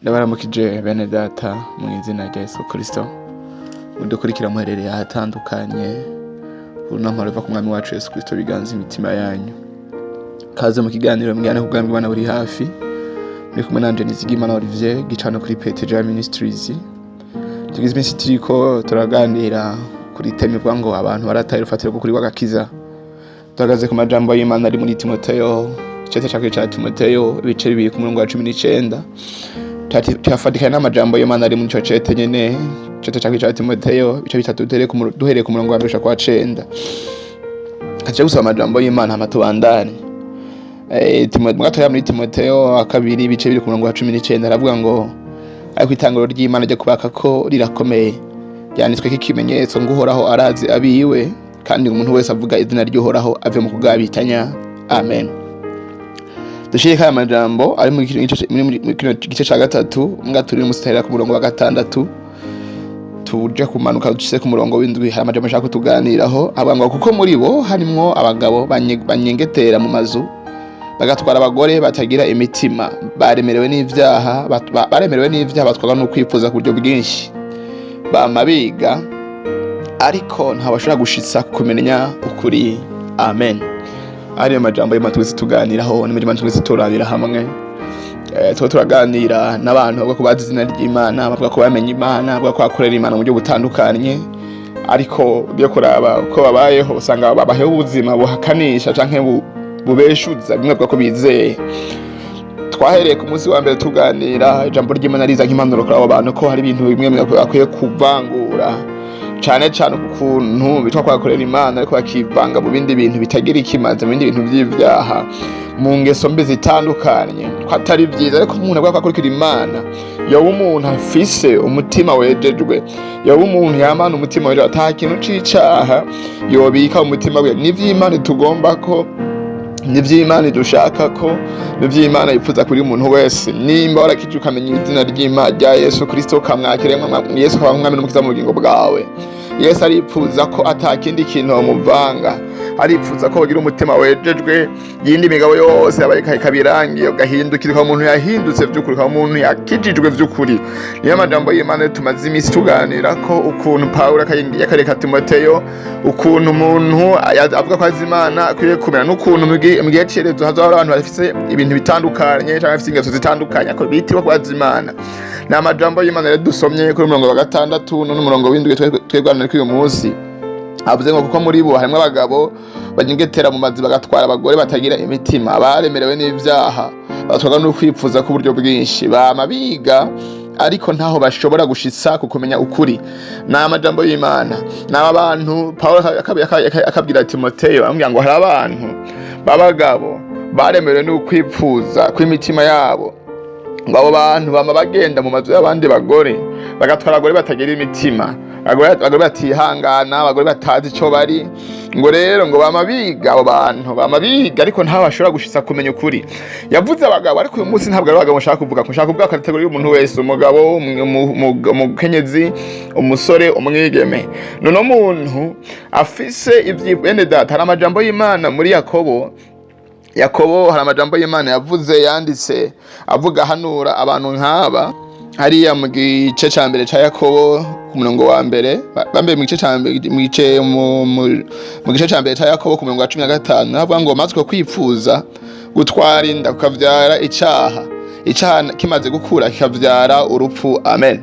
Ndabaramukije bene data mu izina rya Yesu Kristo, mudukurikira muherereye ahatandukanye, urunampa ruva ku mwami wacu Yesu Kristo biganza imitima yanyu. Kaze mu kiganiro mwigane ku bwami bw'Imana buri hafi. Muri kumwe nanje Nizigimana Olivier gicano kuri PTJ Ministries. Tugize iminsi turiko turaganira kuri thème ivuga ngo abantu barataye urufatiro rw'ukuri rw'agakiza. Duhagaze ku majambo y'Imana ari muri Timoteyo, icete ca kabiri ca Timoteyo, ibice 2 ku murongo wa 19. Tuyafatikanya n'amajambo y'Imana ari muri ico cete nyene, icete ca kabiri ca Timoteyo, ibice 3, duhereye ku murongo wa mbere gushika kwa cenda. Kaje gusoma amajambo y'Imana hama tubandane. Gatoya muri Timoteyo wa kabiri, ibice 2 ku murongo wa 19, aravuga ngo: "Ariko itanguro ry'Imana ryo kubaka ko rirakomeye, ryanditsweko ikimenyetso ngo: Uhoraho arazi abiwe, kandi umuntu wese avuga izina ry'Uhoraho ave mu kugabitanya. Amen." Dushireko aya majambo ari muri kino gice ca gatatu, mbwa turi umunsi ku murongo wa gatandatu, tuje kumanuka dushitse ku murongo w'indwi. Hari amajambo nshaka kutuganiraho, avuga ngo: "Kuko muri bo harimwo abagabo banyengetera mu mazu, bagatwara abagore batagira imitima, baremerewe n'ivyaha, batwarwa n'ukwifuza ku buryo bwinshi, bama biga, ariko ntabashobora gushitsa kumenya ukuri. Amen." Ariyo majambo y'Imana twese tuganiraho, n'amajambo twese turabira hamwe. Tuba turaganira n'abantu bavuga ko bazi izina ry'Imana, bavuga ko bamenye Imana, bavuga ko bakorera Imana mu buryo butandukanye, ariko ugiye kuraba uko babayeho usanga babayeho ubuzima buhakanisha canke bubeshuza bimwe bavuga ko bizeye. Twahereye ku munsi wa mbere tuganira ijambo ry'Imana riza nk'impanuro kuri abo bantu, ko hari ibintu bimwe bimwe bakwiye kuvangura, cane cane ku kuntu bitwa ko bakorera Imana ariko bakivanga mu bindi bintu bitagira ikimazi, mu bindi bintu vy'ivyaha, mu ngeso mbi zitandukanye, ko atari vyiza. Ariko umuntu avuga ko akurikira Imana, yoba umuntu afise umutima wejejwe, yoba umuntu yamana umutima wejejwe, ata kintu c'icaha yobika mu mutima wiwe. N'ivy'Imana tugomba ko, nivy'Imana dushaka ko, nivy'Imana yifuza kuri umuntu wese. Nimba warakije ukamenya izina ry'Imana rya Yesu Kristo, ukamwakira Yesu akaba umwami n'umukiza mu bugingo bwawe, Yesu aripfuza ko ata kindi kintu bamuvanga. Aripfuza ko bagira umutima wejejwe, yindi migabo yose yabaye ikabirangiye, ugahindukira ukaba umuntu yahindutse vy'ukuri, ukaba umuntu yakijijwe vy'ukuri. Niyo majambo y'Imana tumaze iminsi tuganira ko ukuntu Pawulo yakareka Timoteyo ukuntu umuntu avuga ko azi Imana akwiye kumera, n'ukuntu mu gihe c'iherezo hazoba hari abantu bafise ibintu bitandukanye canke bafise ingeso zitandukanye ariko bitwa ko bazi Imana. Ni amajambo y'Imana rero dusomye kuri umurongo wa gatandatu n'umurongo w'indwi twebwe uyu munsi. Avuze ngo: "Kuko muri bo harimwo abagabo banyengetera mu mazu, bagatwara abagore batagira imitima, baremerewe n'ivyaha, batwarwa n'ukwifuza k'uburyo bwinshi, bama biga, ariko ntaho bashobora gushitsa ku kumenya ukuri." Ni amajambo y'Imana. Ni aba bantu Pawulo akabwira Timoteyo, amubwira ngo hari abantu b'abagabo baremerewe n'ukwipfuza kw'imitima yabo, ngo abo bantu bama bagenda mu mazu y'abandi bagore, bagatwara abagore batagira imitima, abagore batihangana, abagore batazi ico bari. Ngo rero ngo bama biga, abo bantu bama biga, ariko ntaho bashobora gushitsa kumenya ukuri. Yavuze abagabo, ariko uyu munsi ntabwo ari abagabo nshaka kuvuga. Nshaka kuvuga catégorie y'umuntu wese: umugabo, umukenyezi, umusore, umwigeme. None umuntu afise ivyi, bene data, hari amajambo y'Imana muri Yakobo. Yakobo hari amajambo y'Imana yavuze, yanditse avuga, ahanura abantu nk'aba. Hariya mu gice ca mbere ca Yakobo ku murongo wa mbere, bambaye mu gice ca mbere, mu gice ca mbere ca Yakobo ku murongo wa 15, havuga ngo: "Maze kwipfuza gutwara inda kukavyara icaha, icaha kimaze gukura kikavyara urupfu. Amen."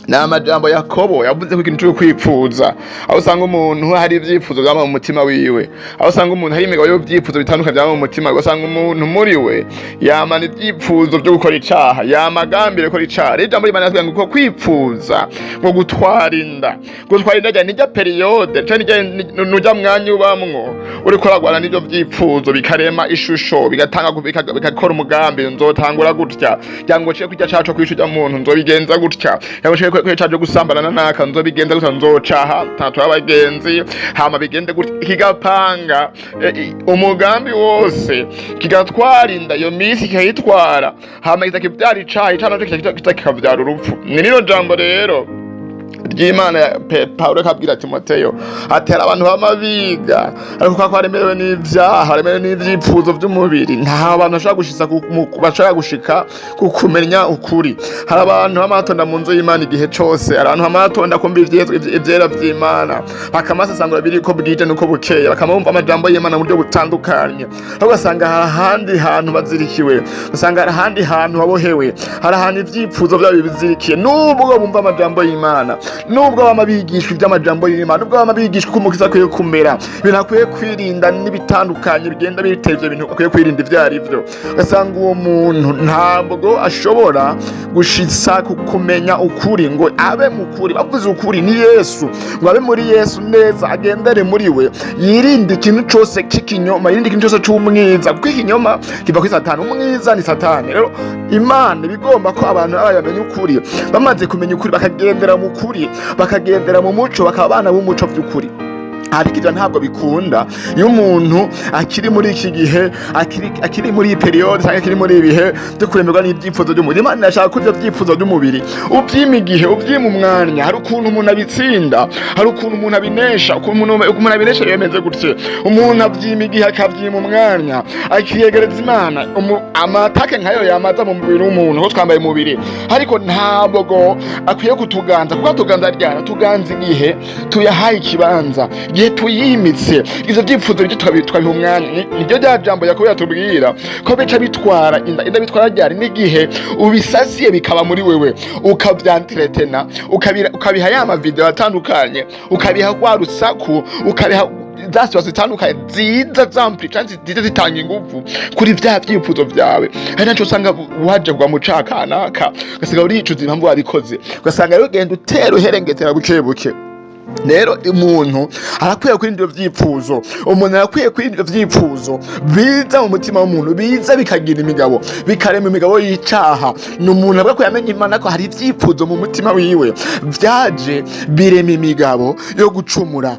Ni amajambo Yakobo yavuze ko ikintu cyo kwipfuza, aho usanga umuntu hari ibyifuzo byama mu mutima wiwe, aho usanga umuntu hari imigabo y'ibyifuzo bitandukanye byama mu mutima wiwe, usanga umuntu muri we yamana ibyifuzo byo gukora icaha, yamagambire gukora icaha. Rero ijambo ry'Imana riratubwira ngo uko kwipfuza ngo gutwara inda, gutwara inda nijya période canke nujya mwanya ubamwo uriko uragwana n'ivyo vyipfuzo, bikarema ishusho, bigatanga, bigakora umugambi: nzotangura gutya, cyangwa ngo kurya caco kwisha muntu, nzobigenza gutya, cyangwa ngo caje gusambana na naka, nzobigenza gutya, nzocaha tatu abagenzi, hama bigende gutya. Kigapanga umugambi wose, kigatwara inda, iyo misi kikayitwara, hama kiza kivyara icaha, icaha naco kiza kikavyara urupfu. Ni rino jambo rero. Ry'Imana Pawulo akabwira Timoteyo ati hari abantu bama biga, ariko kubera ko baremerewe n'ivyaha, baremerewe n'ivyifuzo vy'umubiri, nta bantu bashobora gushitsa bashobora gushika ku kumenya ukuri. Hari abantu bama batonda mu nzu y'Imana igihe cose, hari abantu bama batonda kumva ivyera vy'Imana, bakamasesangura biri ko bwije nuko bukeye, bakamumva amajambo y'Imana mu buryo butandukanye, ariko ugasanga hari ahandi hantu bazirikiwe, ugasanga hari ahandi hantu babohewe, hari ahantu ivyifuzo vyabo bizirikiye. Nubwo bumva amajambo y'Imana, nubwo bama bigishwa ivy'amajambo y'Imana, nubwo bama bigishwa uko umukiza akwiye kumera, ibintu akwiye kwirinda n'ibitandukanye bigenda bitera ivyo bintu akwiye kwirinda ivyo ari vyo, ugasanga uwo muntu ntabwo ashobora gushitsa ku kumenya ukuri ngo abe mu kuri. Bavuze ukuri ni Yesu, ngo abe muri Yesu neza, agendere muri we, yirinde ikintu cose c'ikinyoma, yirinde ikintu cose c'umwiza, kuko ikinyoma kiva kuri Satani, umwiza ni Satani. Rero Imana ibigomba ko abantu babaye bamenya ukuri, bamaze kumenya ukuri bakagendera mu kuri, bakagendera mu muco, bakaba abana b'umuco by'ukuri. Ariko ibyo ntabwo bikunda iyo umuntu akiri muri iki gihe, akiri muri iyi période cyangwa akiri muri ibi bihe byo kuremerwa n'ibyifuzo by'umubiri. Imana irashaka ko ibyo byifuzo by'umubiri ubyima igihe, ubyima umwanya. Hari ukuntu umuntu abitsinda, hari ukuntu umuntu abinesha. Ukuntu umuntu abinesha bimeze gutya: umuntu abyima igihe, akabyima umwanya, akiyegereza Imana. Ama attaques nkayo yamaza mu mubiri w'umuntu, kuko twambaye umubiri, ariko ntabwo akwiye kutuganza, kuko atuganza ryara tuganza igihe tuyahaye ikibanza, igihe tuyimitse ivyo vyifuzo byo tukabiha umwanya. Niryo rya jambo Yakobo yatubwira ko bica bitwara inda. Inda bitwara ryari? N'igihe ubisasiye bikaba muri wewe, ukavyanteretena, ukabiha ya ma vidéo atandukanye, ukabiha rwa rusaku, ukabiha za situation zitandukanye ziza zampli canke ziza zitanga inguvu kuri vya vyifuzo vyawe. Hari naco usanga waje kugwa mu caha kanaka, ugasanga uricuza impamvu wabikoze, ugasanga rero ugenda utera uherengetera buke buke. Rero umuntu arakwiye kwirinda ivyo vyifuzo, umuntu arakwiye kwirinda ivyo vyifuzo biza mu mutima w'umuntu, biza bikagira imigabo, bikarema imigabo y'icaha. Ni umuntu avuga ko yamenye Imana, ko hari ivyifuzo mu mutima wiwe vyaje birema imigabo yo gucumura,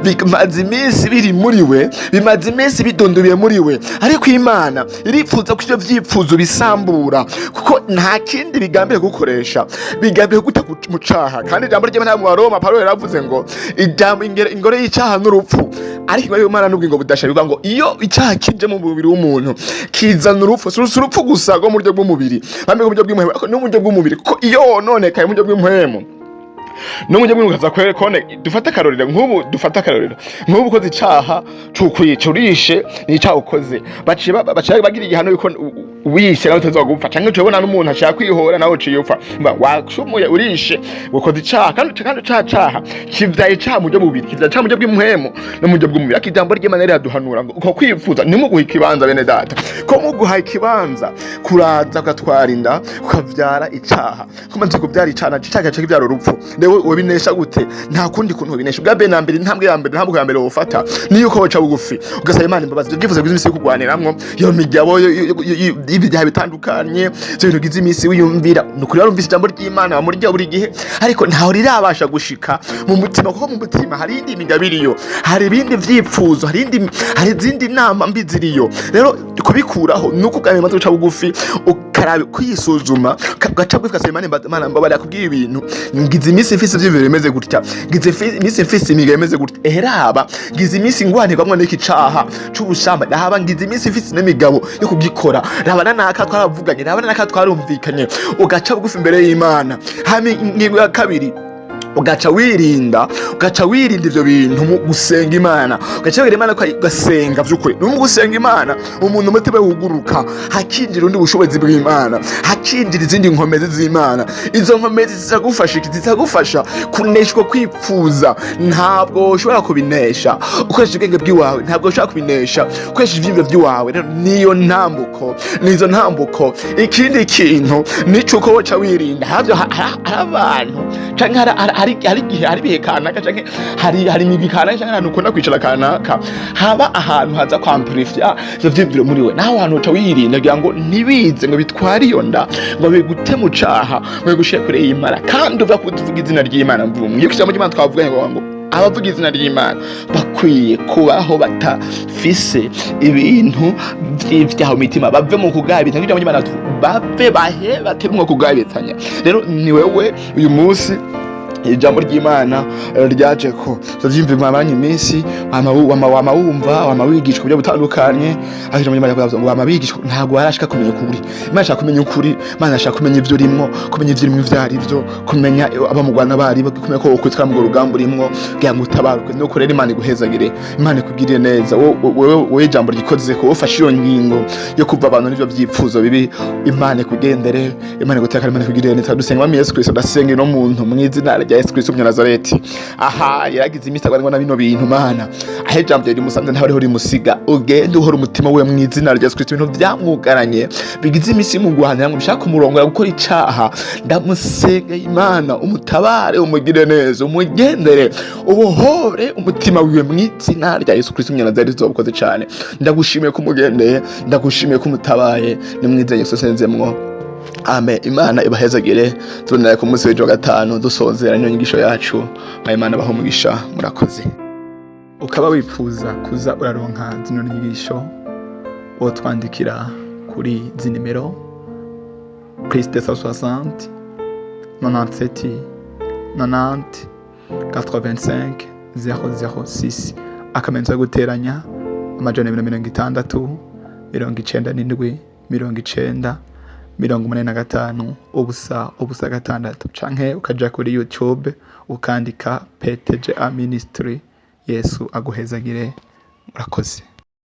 bimaze iminsi biri muri we, bimaze iminsi bidundubiye muri we. Ariko Imana irifuza ko ivyo vyifuzo bisambura, kuko nta kindi bigambiriye gukoresha, bigambiriye guta mu caha. Kandi ijambo ry'Imana mu Baroma, Pawulo yaravuze ngo ijambo ingore y'icaha n'urupfu, ariko ingore y'Imana n'ubugingo budashira. Bivuga ngo iyo icaha kije mu mubiri w'umuntu kizana urupfu, si urupfu gusa rwo mu buryo bw'umubiri, bamwe mu buryo bw'impwemu, ariko no mu buryo bw'umubiri, kuko iyo wononekaye mu buryo bw'impwemu no mu buryo bw'umubiri ukaza kone. Dufate akarorero nk'ubu ukoze icaha c'ukwica, urishe, ni icaha ukoze, baciye bagira igihano yuko wishe nawe utazwa gupfa, canke ucibona n'umuntu ashaka kwihora nawe uciye upfa. Mba wacumuye, urishe, ukoze icaha, kandi caha kivyaye icaha mu buryo bubiri: kivyaye icaha mu buryo bw'impwemu no mu buryo bw'umubiri. Ariko ijambo ry'Imana riraduhanura ngo uko kwifuza ntimuguhe ikibanza. Bene data, ko muguha ikibanza kuraza ugatwara inda, ukavyara icaha, kumaze kuvyara icaha naco icaha kigaca kivyara urupfu. Rero wobinesha gute? Nta kundi kuntu wobinesha. Bwa mbere na mbere, intambwe ya mbere, intambwe ya mbere wofata niyo uko woca bugufi ugasaba Imana imbabazi ivyo vyifuzo bigize imisi yo kurwaniramwo, iyo migabo y'ibyaha bitandukanye, ivyo bintu bigize imisi wiyumvira. Ni ukuri warumvise ijambo ry'Imana wamurya buri gihe, ariko ntaho rirabasha gushika mu mutima, kuko mu mutima hari iyindi migabo iriyo, hari ibindi vyifuzo, hari izindi nama mbi ziriyo. Rero kubikuraho ni uko ubwa mbere umaze guca bugufi, ukaraba kwisuzuma, ugaca bugufi ugasaba Imana imbabazi. Imana mbabarira kubwira ibintu, ngize iminsi mfise ivyiyumviro bimeze gutya, ngize iminsi mfise imigabo imeze gutya, eheraba ngize iminsi ngwanirwamwo n'iki caha c'ubushamba, raba ngize iminsi mfise n'imigabo yo kugikora, raba na naka twaravuganye, raba na naka twarumvikanye. Ugaca bugufi imbere y'Imana. Hama ingingo ya kabiri, ugaca wirinda ivyo bintu mu gusenga Imana, ugaca wirinda Imana, ugasenga vy'ukuri. No mu gusenga Imana umuntu umutima we wuguruka, hakinjira undi bushobozi bw'Imana, hakinjira izindi nkomezi z'Imana. Izo nkomezi zizagufasha iki? Zizagufasha kuneshwa kwipfuza. Ntabwo ushobora kubinesha ukoresheje ubwenge bw'iwawe, ntabwo ushobora kubinesha ukoresheje ivyiyumviro by'iwawe. Rero niyo ntambuko, nizo ntambuko. Ikindi kintu nico uko woca wirinda havyo hari abantu canke hari igihe, hari ibihe kanaka, canke hari imigwi kanaka, canke ahantu ukunda kwicara kanaka, haba ahantu haza kwamplifya ivyo vyiyumviro muri we. Naho hantu uca wirinda kugira ngo ntibize ngo bitware iyo nda, ngo bigute mu caha, ngo bigushire kure y'Imana. Kandi uva kuvuga izina ry'Imana mvumwe, iyo ijambo ry'Imana twavuganye ngo abavuga izina ry'Imana bakwiye kubaho batafise ibintu vy'ivyaha mu mitima, bave mu kugabitanya. Ijambo ry'Imana bave bahe batemwo kugabitanya. Rero ni wewe uyu munsi. Ijambo ry'Imana ryaje ko tuvyimva mwamanye iminsi, wama wumva, wama wigishwa uburyo butandukanye, ariko ijambo ry'Imana ryavuze ngo wama wigishwa, ntabwo warashika kumenya ukuri. Imana ishaka kumenya ukuri, Imana ishaka kumenya ivyo urimwo, kumenya ivyo urimwo ivyo ari vyo, kumenya abamugwana bari, kumenya ko wokwitwara mu rugamba urimwo kugira ngo utabaruke. Nuko rero Imana iguhezagire, Imana ikugirire neza. Wowe ijambo ryikoze ko ufashe iyo ngingo yo kuva abantu n'ivyo vyipfuzo bibi, Imana ikugendere, Imana igutekane, Imana ikugirire neza. Dusenga Mwami Yesu Kristo, ndasenga ino muntu mu izina rya Yesu Kristo w'Umunyanazareti. Aha yaragize iminsi agwanwa na bino bintu, Mana, aho ijambo rimusanze ntaho ariho rimusiga. Ugende uhora umutima we mu izina rya Yesu Kristo. Ibintu byamwugaranye bigize iminsi imugwanira ngo bishaka kumurongora gukora icaha, ndamusenga Imana umutabare, umugire neza, umugendere, ubohore umutima wiwe mu izina rya Yesu Kristo w'Umunyanazareti. Uzobukoze cane, ndagushimiye ko umugendeye, ndagushimiye ko umutabaye. Ni mu izina rya Yesu senzemwo, amen. Imana ibahezagire. Tubonera ku munsi w'ejo wa gatanu dusozera ino nyigisho yacu. Imana abahe umugisha, murakoze. Ukaba wifuza kuza uraronka zino nyigisho, wotwandikira kuri izi nimero: +260 97 90 85 006, akamenyetso ko guteranya 260 97 90 85 0 0 6, canke ukaja kuri YouTube ukandika PTGA Ministry. Yesu aguhezagire, murakoze.